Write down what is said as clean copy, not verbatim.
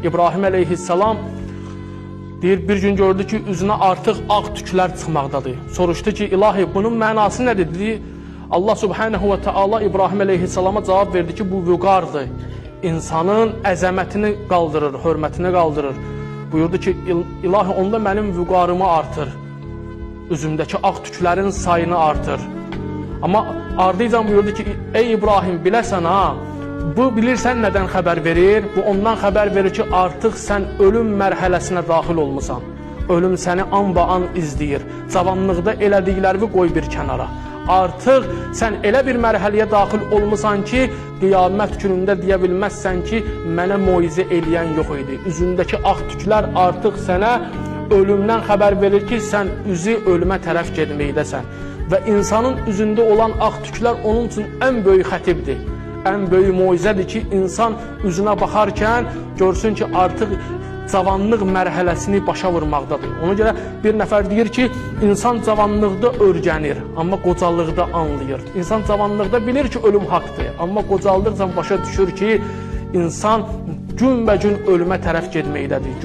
İbrahim əleyhissalam deyir, bir gün gördü ki, üzünə artıq ağ tüklər çıxmaqdadır. Soruşdu ki, ilahi, bunun mənası nədir? Dedi, Allah subhanahu və teala İbrahim əleyhissalama cavab verdi ki, bu vüqardır. İnsanın əzəmətini qaldırır, hörmətini qaldırır. Buyurdu ki, ilahi, onda mənim vüqarımı artır. Üzümdəki ağ tüklərin sayını artır. Amma ardıcan buyurdu ki, ey İbrahim, biləsən ha, bu bilirsən nədən xəbər verir? Bu ondan xəbər verir ki, artıq sən ölüm mərhələsinə daxil olmusan. Ölüm səni an-ba-an izləyir. Cavanlıqda elədiklərini qoy bir kənara. Artıq sən elə bir mərhələyə daxil olmusan ki, qiyamət günündə deyə bilməzsən ki, mənə moizə eləyən yox idi. Üzündəki ağ tüklər artıq sənə ölümdən xəbər verir ki, sən üzü ölümə tərəf getməkdəsən. Və insanın üzündə olan ağ tüklər onun üçün ən böyük xətibdir. Ən böyük moizədir ki, insan üzünə baxarkən görsün ki, artıq cavanlıq mərhələsini başa vurmaqdadır. Ona görə bir nəfər deyir ki, insan cavanlıqda öyrənir, amma qocalıqda anlayır. İnsan cavanlıqda bilir ki, ölüm haqdır, amma qocaldıqca başa düşür ki, insan günbəgün ölümə tərəf getməkdədir.